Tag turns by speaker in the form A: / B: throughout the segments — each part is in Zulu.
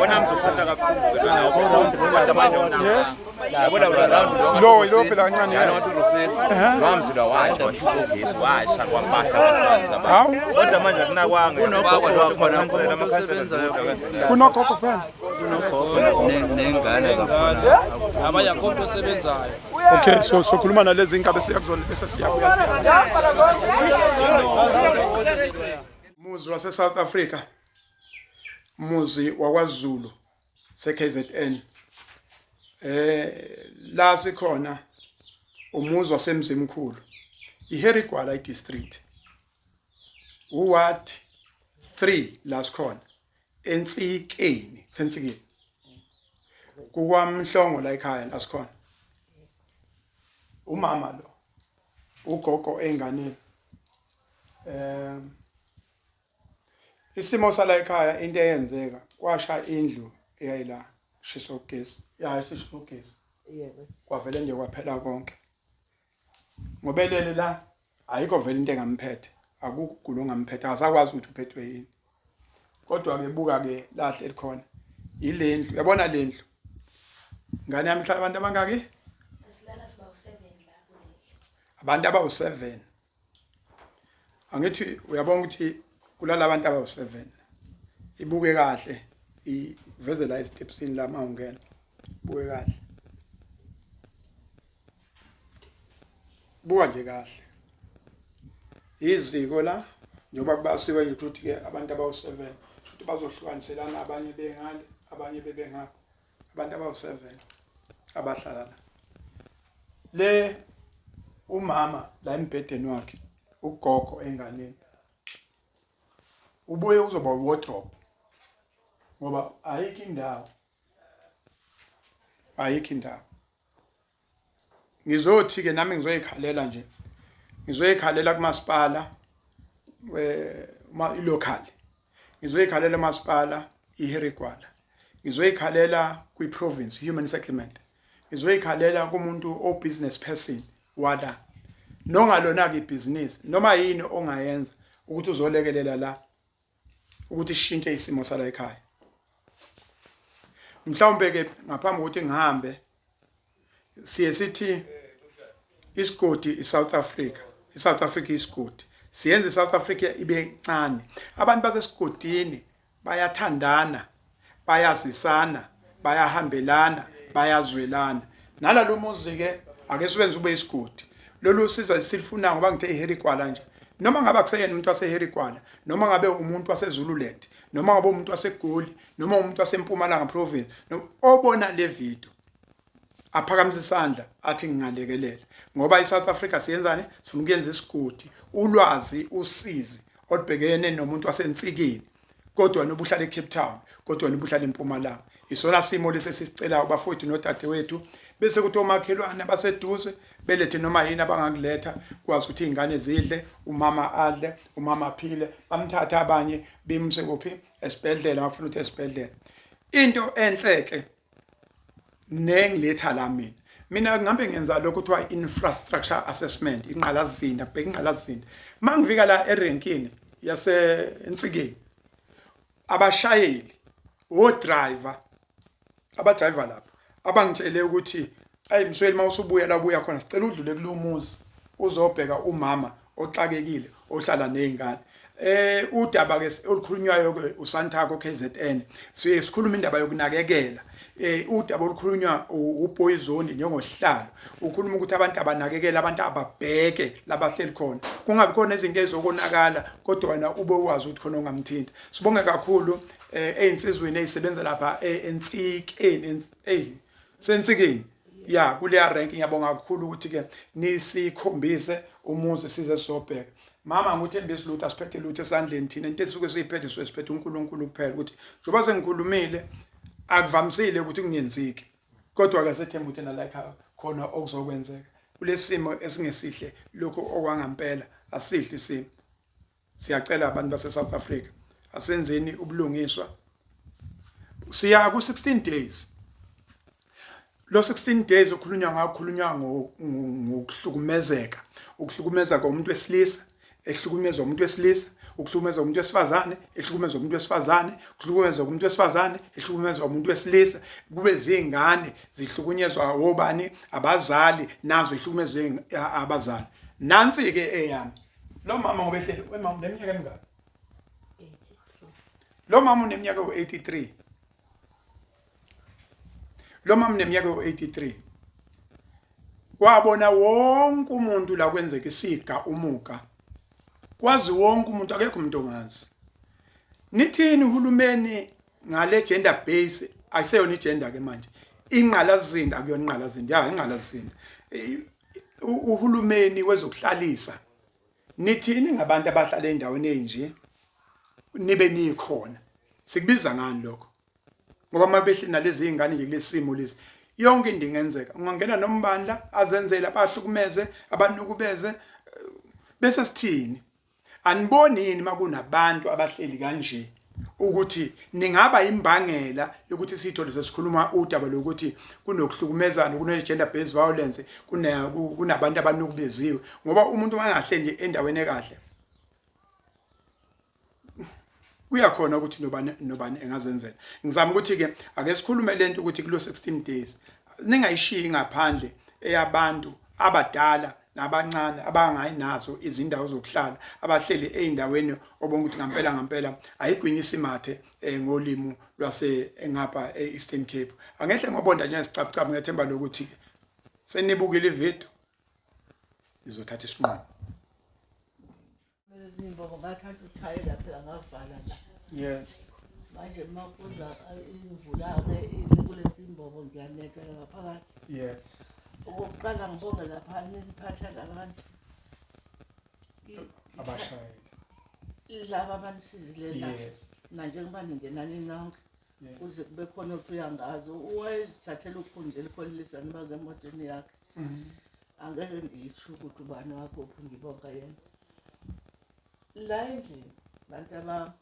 A: Wona mzophatha kakhulu ke lona kodwa manje wona yabona lo round lo
B: Lo lo phela kancane.
A: Yana wathi uruseli wamzila washa washisa ugesi washa kwapahla kwasandla
B: Hawu.
A: kodwa manje akunakwanga
C: Kunogogo wakhona,
A: amakhansela
C: umuntu osebenzayo.
B: Kunogogo kuphela.
C: Nengane zakhona.
D: Abanye akho umuntu osebenzayo.
B: Okay, so sokhuluma nalezi inkabe siya kuzona bese siyabuya siya. Muzi wase South Africa. Muzi wakwaZulu se-KZN. La sikhona umuzi waseMzimkhulu. IHarry Gwala idistrict. Uward 3 la sikhona. Ensikeni, sensikeni. KukwaMhlongo la ekhaya la sikhona. Umama lo ugogo enganeni. Isimo sala ekhaya into eyenzeka kwasha indlu eyayila shisa ugesi. Ya isishisa ugesi.
E: Yebo.
B: Kwavele nje kwaphela konke. Ngobelele la ayikho vele into engamphethe. Akukho ugulo ongamphethe. Akasakwazi ukuthi uphethwe yini. Kodwa ke buka ke lahle elikhona. Yilendlu. Uyabona lendlu? Ngane yami ihlala abantu abangaki?
F: Silala siba u-7 la kuleli.
B: Abantu abawu-7. Angithi uyabona ukuthi kulala abantu abawu-7. Ibuke kahle iveze la esitepsini la mawungena. Buke kahle. Buka nje kahle. Iziko la njengoba kubasiwe nje ukuthi ke abantu abawu-7 shuthi bazohlukaniselana abanye bengale abanye bebengapha. Abantu abawu-7 abahlala la. Le umama la embhedeni wakhe ugogo enganeni ubuye uzoba wardrobe ngoba ayikho indawo ayikho indawo. Ngizothi ke nami ngizoyikhalela nje ngizoyikhalela kumasipala we local, ngizoyikhalela umasipala iHarry Gwala, ngizoyikhalela kwi-province human settlement, ngizoyikhalela kumuntu o business person wala nongalona ke ibhizinisi noma yini ongayenza ukuthi uzolekelela la ukuthi sishintshe isimo sala ekhaya. Mhlawumbe ke ngaphambi kokuthi ngihambe siye sithi isigodi iSouth Africa, iSouth Africa isigodi siyenza iSouth Africa ibe ncane. Abantu basesigodini bayathandana, bayazisana, bayahambelana, bayazwelana. Nalalo muzi ke ake siwenze ube isigodi. Lolu siza silifuna ngoba ngithe iHarry Gwala nje. Noma ngabe akuseyena umuntu waseHarry Gwala, noma ngabe umuntu waseZululand, noma ngabe umuntu waseGoli, noma umuntu waseMpumalanga province, obona le video aphakamisa isandla athi ngingalekelela ngoba iSouth Africa siyenzani, sifuna ukuyenza isigodi. Ulwazi usizi olubhekene nomuntu wasensikeni kodwa wena ubuhlala eCape Town, kodwa wena ubuhlala eMpumalanga. Isona simo lesi esisicelayo bafowethu nodadewethu, bese kuthi omakhelwane abaseduze belethe noma yini abangakuletha kwazi ukuthi izingane zidle, umama adle, umama aphile, bamthathe abanye bimse kuphi esibhedlela bafuna ukuthi esibhedlela. Into enhle ke nengiletha la mina mina ngihambe ngenza lokho kuthiwa infrastructure assessment, inqalasizinda, bheka inqalasizinda. Mangifika la erenkini yaseNsikeni abashayeli o driver abadriver lapha abangitshele ukuthi ayi Msweli, mawusubuya la ubuya khona sicela udlule kulomuzi uzobheka umama oxakekile ohlala nezingane. Udaba ke olukhulunywayo ke uSantaco KZN, siye sikhuluma indaba yokunakekela. Udaba olukhulunywa uPoison njengohlalo ukhuluma ukuthi abantu abanakekela, abantu ababheke labahleli khona, kungabi khona izinto ezokonakala kodwa wena ube wazi ukuthi khona ongamthinta. Sibonge kakhulu ezinsizweni ezisebenza lapha ensikeni, sensikeni ya kuleya rank. Ngiyabonga kakhulu ukuthi ke nisikhombise umuzi size sizobheka. Mama, ngikuthembisa lutho, asiphethe lutho esandleni thina, into esuke siyiphethe suke siphethe uNkulunkulu kuphela. Ukuthi njengoba sengikhulumile akuvamisile ukuthi kungenzeki, kodwa ke sethemba ukuthi nala ekhaya khona okuzokwenzeka kulesimo esingesihle lokho okwangampela asihle isimo. Siyacela abantu base South Africa asenzeni ubulungiswa. Siya ku 16 days. Lo 16 days okhulunywa ngawo, khulunywa ngokuhlukumezeka, Ukuhlukumeza komuntu wesilisa ehlukumezwa umuntu wesilisa, ukuhlukumezwa umuntu wesifazane ehlukumezwa umuntu wesifazane, ukuhlukumezwa umuntu wesifazane ehlukumezwa umuntu wesilisa, kube zingane zihlukunyezwa obani abazali nazo ihlukumezwe abazali. Nansi ke eyami. Lo mama ngoba ehleli, we mama uneminyaka emingaki? Lo mama uneminyaka ewu-83. Lo mama uneminyaka ewu-83. Kwabona wonke umuntu la kwenzeka isiga umuka. Kwazi wonke umuntu akekho umuntu ongazi. Nithini uhulumeni ngale gender base ayiseyona igender ke manje. Ingqalazinda akuyona ingqalazinda, ya ingqalazinda. Uhulumeni wezokuhlalisa nithini ngabantu abahlala endaweni enje nibe nikhona sikubiza ngani lokho ngoba uma behleli nalezi zingane nje kulesi simo lesi yonke into ingenzeka ungangena nombandla azenzele abahlukumeze abanukubeze bese sithini aniboni yini makunabantu abahleli kanje ukuthi ningaba imbangela yokuthi sithole sesikhuluma udaba lokuthi kunokuhlukumezana kune gender based violence kunabantu abanukubeziwe ngoba umuntu mangahleli nje endaweni ekahle kuyakhona ukuthi nobani nobani engazenzela ngizama ukuthi ke ake sikhulume lento ukuthi kulo 16 days ningayishiyi ngaphandle eyabantu abadala nabancane abangayinazo izindawo zokuhlala abahleli ezindaweni obonga ukuthi ngampela ngampela ayigwinyisi mathe eh, ngolimi lwase ngapha e-Eastern Cape angehle ngobonda njengesicabucabu ngethemba lokuthi ke senibukile ivideo izothatha isinqumo
C: Izimbobo ngathatha uthayela phela ngavala la.
B: Yes.
C: Manje uma kuza imvula-ke kulezi mbobo ngiyanethela ngaphakathi.
B: Yeah.
C: Okokuqala ngibonge lapha niphatha labantu.
B: Abashayeli.
C: Laba abanisizile la.
B: Yes.
C: Nanjengoba ningena ninonke.
B: Yeah.
C: Kuze kube khona othi uyangazi wayezithathela uphunje elikhona nibaze emotweni yakhe. Angeke ngisho ukuthi ubani wakuphi ngibonga yena. La endlini bantu abami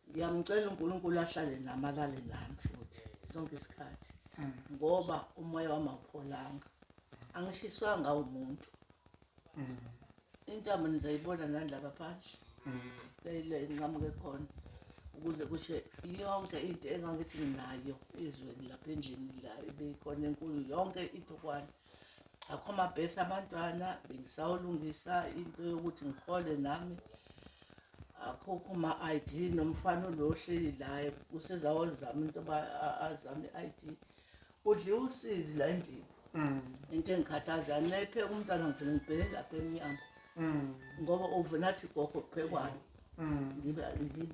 C: ngiyamcela uNkulunkulu ahlale nami alale nami futhi sonke isikhathi ngoba umoya wami awupholanga angishiswanga umuntu intambo nizayibona nani lapha phandle le inqamuke khona ukuze kushe yonke into engangithi nginayo ezweni lapha endlini la ibikhona enkulu yonke into kwana akho amabhesi abantwana bengisawulungisa into yokuthi ngihole nami akhokho ma-ID nomfana lo ohleli la usezawozama into yoba azame i-ID udliwa usizi la endlini into engikhathazayo nayipheka umntwana ngivele ngibheke lapha emnyango ngoba uvele athi gogo kuphekwane ngibe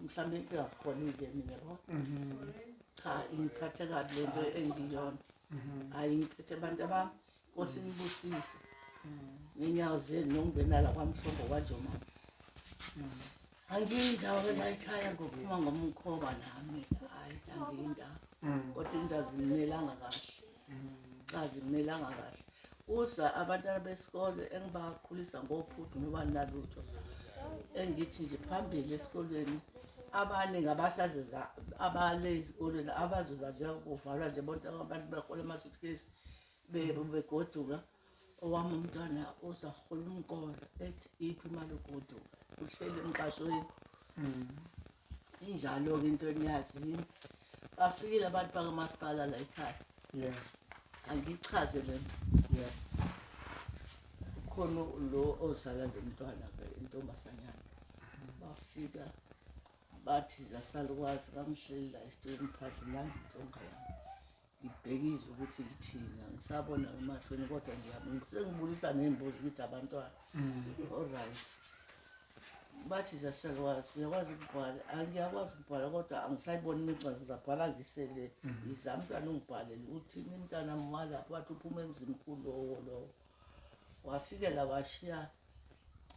C: mhlawumbe into engakhonile mina yabo cha ingiphathe kabi le nto engiyona hhayi ngiphethe abantu abami nkosi nibusise ngenyawo zenu nokungena la kwamhlongo kwajomama angiyindawo ke la ekhaya ngophuma ngomkhoba nami hhayi angiyindawo kodwa into azimelanga kahle cha azimelanga kahle kuza abantwana besikole engibakhulisa ngophuthu noba nalutho engithi nje phambili esikolweni abaningi abasazeza abale ezikolweni abazoza nje kuvalwa nje bonke abantu behola ama-suitcase begoduka owami umntwana uzahola umqolo ethi iphi imali yokugoduka uhleli emqashweni injalo-ke into eniyazi yini bafikile abantu bakamasipala la ekhaya
B: Yes.
C: angiyichaze le nto
B: Yeah.
C: khona lo ozala lo mntwana-ke intombazanyana bafika bathi zasalukwazi kangihleli la esitulweni phandle nangi intonga yami ngibhekile ukuthi lithini angisabona emahlweni kodwa sengibulisa ney'mbuzi ngithi abantwana all-right bathi zasalukwazi uyakwazi ukubhala angiyakwazi ukubhala kodwa angisayiboni imigca ngizabhala ngisele yiza mntwana ungibhalele uthini mntwana walapho wathi uphuma emzimkhulu lowo lowo wafikela washiya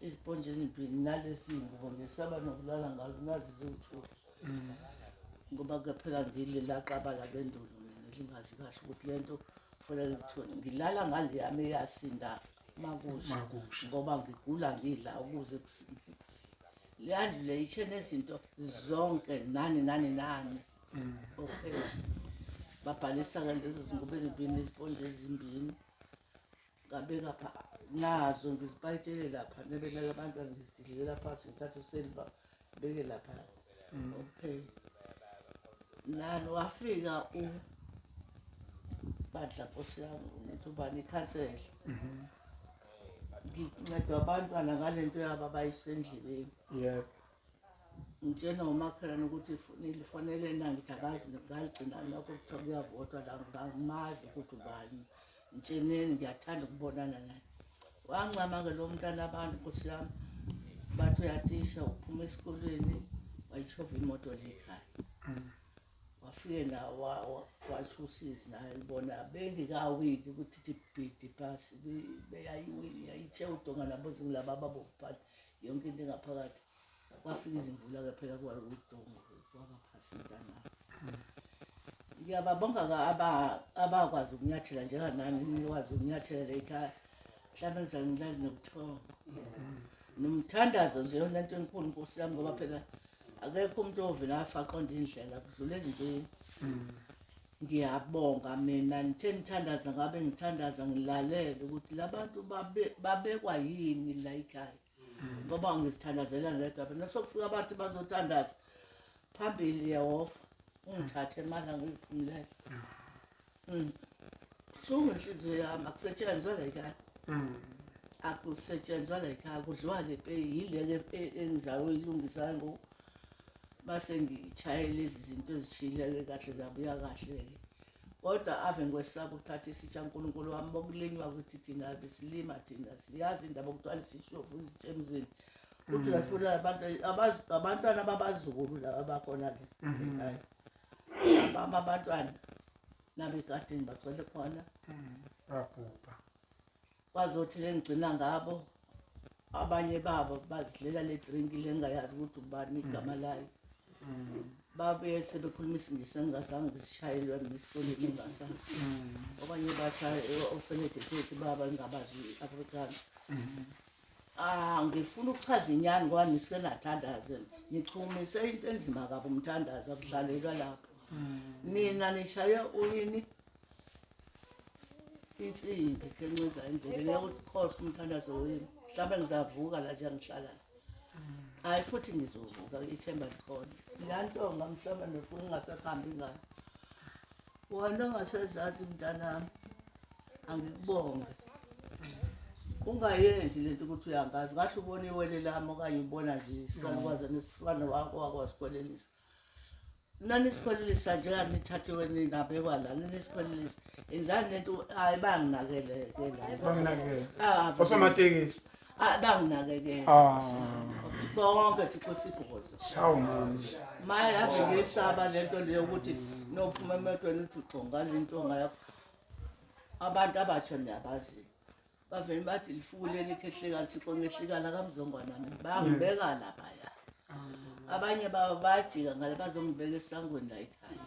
C: iziponji ezimbili nalezi ngubo ngisaba nokulala ngazo nazi ziwuthuli ngoba ke phela ngilela qabala lwendulo mina lingazi kahle ukuthi le nto kufanele ngithole ngilala ngale yami eyasinda makusha
B: Makusha.
C: ngoba ngigula ngidla ukuze leya ndlu le ishe nezinto zonke nani nani nani okay babhalisa-ke lezo zingubo ezimbili neziponji ezimbini ngabeka pha Nazo ngizipayitele lapha nebelala abantwana ngizidililela phansi ngithathe useliba beke lapha. Okay. Nalo wafika u bandla nkosi yami unethi ubani ikhansela. Ngincedwa abantwana ngale nto yabo abayisendleleni.
B: Yebo.
C: Ngitshena umakhelwane ukuthi nilifonele na ngithi akazi ngaligcina lokho kuthiwa kuyavotwa la ngangimazi ukuthi ubani ngitsheneni ngiyathanda ukubonana naye wancama-ke lo mntana abantu nkosi yami bathi uyatisha uphuma esikolweni wayishova imoto le ekhaya wafike na washo usizi naye libona bengikawiki ukuthi ithi bhidi phasi yayithe udonga nabo zingilaba ababomvu phansi yonke into engaphakathi kwafika izimvula-ke phela kwaludonga kwaba phasi mntanami ngiyababonga-ke abakwazi ukunyathela njenganani nikwazi ukunyathela la ekhaya mhlawumbe ngizake ngilale nobuthongo nomthandazo nje yona nto enkulu nkosi yami ngoba phela akekho umuntu ovele afa aqonde indlela kudlula ezintweni ngiyabonga mina ngithe ngithandaza ngabe ngithandaza ngilalele ukuthi labantu babekwa yini la ekhaya ngoba ngizithandazela ngedwa phela sokufika abantu bazothandaza phambili Yehova ungithathe emandla ngiyiphumulele buhlungu inhliziyo yami akusetshenzwa la ekhaya akusetshenzwa la ekhaya kudliwa le peyi yile-ke engizayo uyilungisa ngoku base ngitshaye lezi zinto ezishileke kahle zabuya kahle-ke kodwa ave ngikwesaba ukuthatha isitsha nkulunkulu wami bokulinywa ukuthi thina besilima thina siyazi indaba okuthiwa lisishovu izitsha emzini uthi uyathola abantu abantwana babazukulu laba bakhona le ekhaya bami abantwana nabegadini bagcwele khona
B: babhubha
C: Kwazothi le ngigcina ngabo abanye babo bazidlela le drink le ngingayazi ukuthi ubani igama layo babuye sebekhuluma isingisi engingazange ngisishayelwe mina esikoleni engingasazi abanye bashaya ofeledethethu baba engingabazi i-afrikaans Ah ngifuna ukuchaza inyani ngoba nisike nathandaze nichumise into enzima kabi umthandazo akudlalelwa lapho nina nishaye uyini insimbi khenceza endlebeni yakuthi khohlwa umthandazo wenu mhlawumbe ngizavuka la nje ngihlala hhayi futhi ngizovuka ithemba likhona la ntonga mhlawumbe nofuna ungasahambi ngayo wena ongasezazi mntanami angikubonge ungayenzi lento ukuthi uyangazi kahle ubona iwele lami okanye ubona nje isalukwazi nesifana wakho wakwasikhwelelisa Nanisikholelisa nje nithathiwe nabekwa la nanisikholelisa enzani lento hayi banginakekele la
B: Banginakekele.
C: Ah,
B: Osomatekisi.
C: ah banginakekele
B: Ah.
C: konke thixo sibhozo
B: Hawu mama.
C: maye ave ngiyisaba lento leyo ukuthi nophuma emotweni uthi ugxonga le ntonga yakho abantu abasha niyabazi bavele bathi lifukuleni ikhehlekazi sixo ngehlika lakamzongwana mina bangibeka laphaya abanye babo bajika ngale bazongibeka esangweni la ekhaya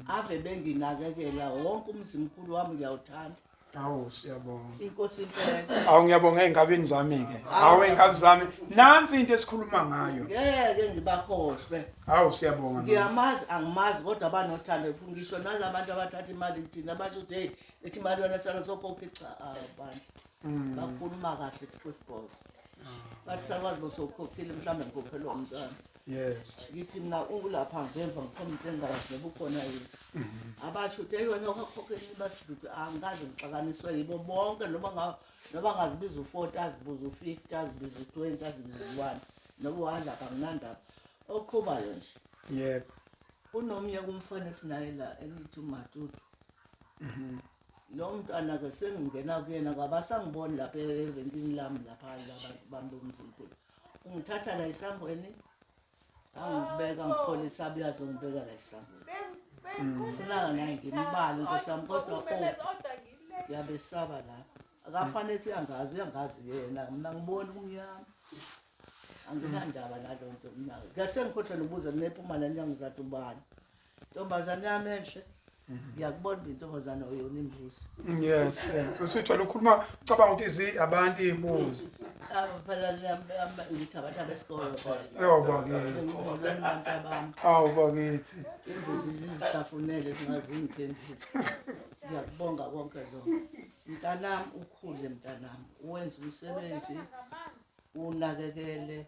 C: ave benginakekela wonke umzimkhulu wami ngiyawuthanda
B: Awu siyabonga.
C: inkosi impela
B: Awu ngiyabonga ey'nkabini zami-ke. Awu ey'nkabi zami. Nansi into esikhuluma ngayo.
C: ngeke ngibakhohlwe
B: Awu siyabonga. mama.
C: ngiyamazi angimazi kodwa banothando ngisho nalabantu abathatha imali thina basho ukuthi heyi ethi imali yona sala sokhokha cha awu bandla
B: Mm.
C: bakhuluma kahle thixo sibhozo bathi sakwazi bosokhokhile mhlawumbe ngikhokhelwa umntwana
B: Yes.
C: ngithi mina ulapha ngemva ngikhomba into engazi noba ukhona yini abasho ukuthi eyi wena wakakhokheli basiza ukuthi angikaze ngixakaniswe yibo bonke noma noma ngazibiza u-40 azibuza u-50 azibiza u-20 azibiza u-1 noba walapha nginandaba oqhubayo nje
B: Yebo.
C: kunomnye kumfana esinaye la elithi umatutu lo mntwana-ke sengingena kuyena ngoba asangiboni lapha erenkini lami lapha labantu bami bomzimkhulu ungithatha la esangweni angibeka ngiholisa abuye azongibeka la esangweni funaka naye ngimbale nkosi yami kodwa oh ngiyabesaba lapha akafanele ukuthi uyangazi uyangazi yena mina ngiboni kumnyama anginandaba nalo nto mina ngase ngikhohlwe nokubuza mina ephuma la nyangizathi ubani ntombazane yami enhle ngiyakubona uba intombazane oyona imbuzi
B: Yes, yes. Usujwayele ukukhuluma ucabanga ukuthi izi abantu iy'mbuzi.
C: Abo phela ngithi abantu abesikolo phela
B: Awu bakithi.
C: ngibonani abantu abami
B: Awu bakithi.
C: imbuzi zizihlafunele zingazingiphenduli ngiyakubonga konke lokho. Mntanami ukhule mntanami, uwenze umsebenzi, unakekele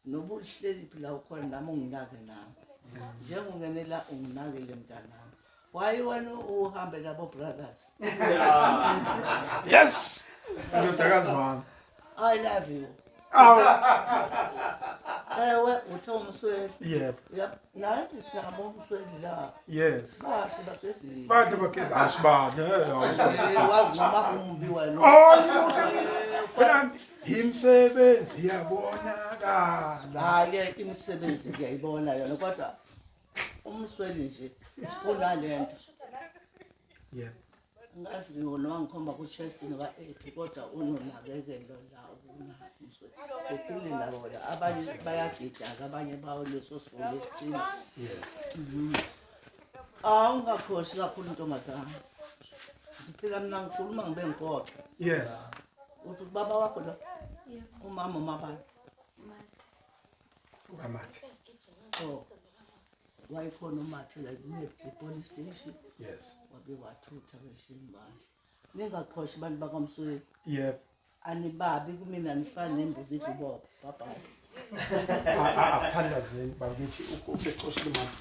C: noba uhleliphi la ukhona nami unginake nami. Njengongenela unginakele mntanami. Why wena uhambe nabo brothers?
B: Yes. Ndodakazi wami.
C: I love you.
B: Awu.
C: Ewe uthe umsweli.
B: Yebo.
C: Yep, nathi sinabo umsweli la.
B: Yes.
C: Bahle bagezile.
B: Bahle bageza asibadle.
C: Eh, wazi noma kumbi wena.
B: Hayi muhle. Phela imisebenzi iyabonakala.
C: Hayi imisebenzi ngiyayibona yona kodwa umsweli nje unalento.
B: Yebo.
C: Ngazi noma ngikhomba ku-chest noba ephi kodwa unonakekelo la unako umsweli. Sephile nabo la abanye bayagida-ke abanye bawo leso sifundo esithile.
B: Yes.
C: Ah ungakhoshi kakhulu ntombazane. Ngiphila mina ngikhuluma ngibe ngiphoxa.
B: Yes.
C: Uthi ubaba wakho lo
F: Yebo.
C: umama umabani.
B: Ukamathe.
C: Oh. Wayekhona uMathe la ku-Nepti police station.
B: Yes.
C: Wabe wathutha weshimbali. Ningaqhoshi abantu bakwamsweli.
B: Yebo.
C: Anibabi kumina nifani nembuzi idla ubopho. Bye bye.
B: Asithandazeni bakithi usecoshile mama.